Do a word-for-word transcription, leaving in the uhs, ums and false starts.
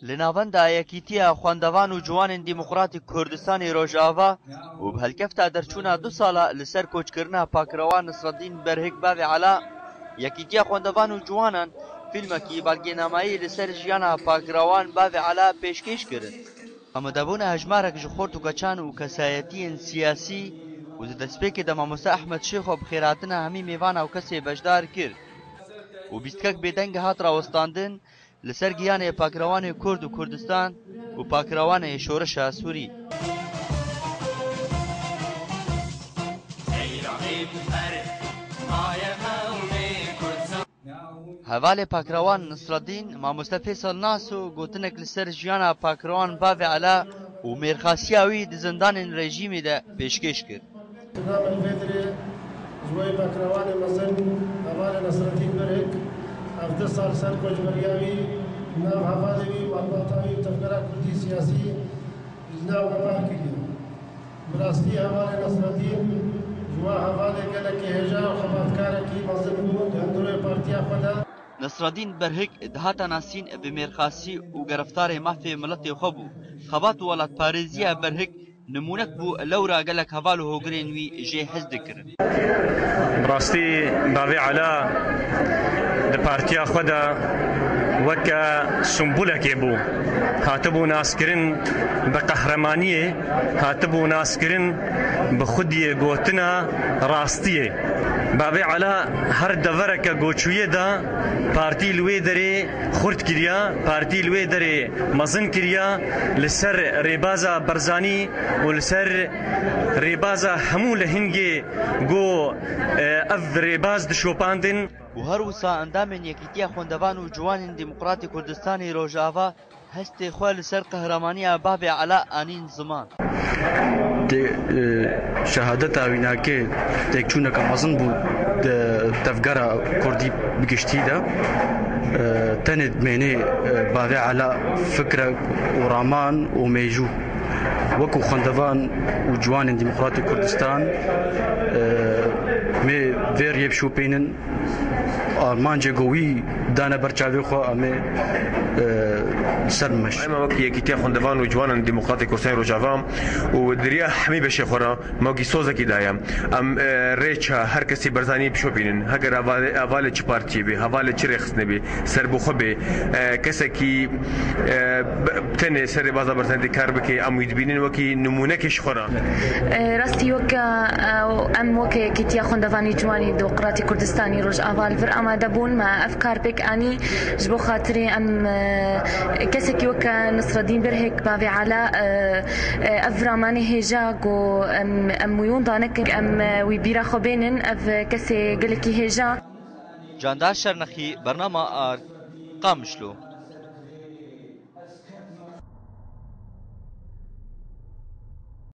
Li navenda Yekîtiya Xwendevan û Ciwanên Demokratîk Kurdistanê Rojava û bi helkefta derçûna du sala li ser koçkirina Pakrewan Nisreddîn Berhik Bavê Ela, Yekîtiya Xwendevan û Ciwanan fîlmekî belgenamayî li ser jiyana Pakrewan Bavê Ela pêşkêş kirin. Amadebûna hejmarek ji xort û keçan û kesayetiyên siyasî û di destpêkê de mamoste Ehmed Şêxo bi xêrhatina hemî mêvana û kesê beşdar kir û bîstkek bêdeng hat rawestandin li ser giyanê pakrewanê Kurd û Kurdistan û pakrewanê şoreşa Sûrî. Hevalê Pakrewan Nisreddîn, mamoste Fêsal Naso gotinek li ser jiyana Pakrewan Bavê Ela û mêrxasiya wî di zindanên rejîmê de pêşkêş kir. Di navê vê dirê ji bo Pakrewanê mezin, hevalê Nesreddîn Berhik, hevdeh sal ser koçberiya wî, nav hevalê wî, malbata wî û tevgera kurdî siyasî ji nav me bar kiriye. Bi rastî hevalê Nesreddîn ji we hevalê gelekî hêja û xebatkarekî mezin bû di hundirê partiya xwe de. Nesreddîn Berhik dihata nasîn bi mêrxasî û gereftarê mafê miletê xwe bû. Xebat û welatparêziya Berhik nimûnek bû lewra gelek heval û hogirên wî jê hez dikirin. Bi rastî Bavê Ela di partiya xwe de weke sumbulekê bû. Hatibû naskirin bi qehremaniyê, hatibû naskirin bi xwediyê gotina rastiyê. Bavê Ela her devereke goçûyê de partî li wê derê xurt kiriya, partî li wê derê mezin kiriya, li ser rêbaza Barzanî û li ser rêbaza hemû lehingê ku, e, ev rêbaz dişopandin. Û her wisa endamên Yekîtiya Xwendevan û Ciwanên Demokratîk Kurdistanê Rojava hestê xwe li ser qehramaniya Bavê Ela anîn ziman. Tê, e, şehadeta wî nake têkçûneke mezin bû di tevgera kurdî bi giştî de. E, tenê dimênê, e, Bavê Ela fikrek û raman û mêjû. Wekî xwendevan û ciwanên Demokratîk Kurdistan, e, mê vê riyê bişopînin. Armancê ku wî dane ber çavê xwe, em ê, e, ser bimeş. Ema wekî Yekîtiya Xwendevan û Ciwanan Demokratê Kurdistanê Rojava û di riya hemî beşê xwe re me wekî sozekî daye. Em, e, rêça her kesî Barzanî bişopînin. Heger hevalê, hevalê çi partiyê bê, hevalê çi rêxistinê bê, serbixwe bê, e, kesekî, e, b-, tenê ser rêbaza Barzanî de kar bike, em wî dibînin wekî nimûnekê ji xwe re. E, rastî weke, e, em weke Yekîtiya Xwendevanî Ciwanî Demokratî Kurdistanî Rojava li vir amade bûn, me ev kar pêk anî ji bo xatirê em, e, kesekî weke Nisreddîn Berhek Bavê Ela, e, e, ev ramanê hêja ku em, em wî winda nekin, em, e, wî bîra xwe bênin, ev kesê gelekî hêja. Candar Şernexî, Bernama Ard, Qamişlo.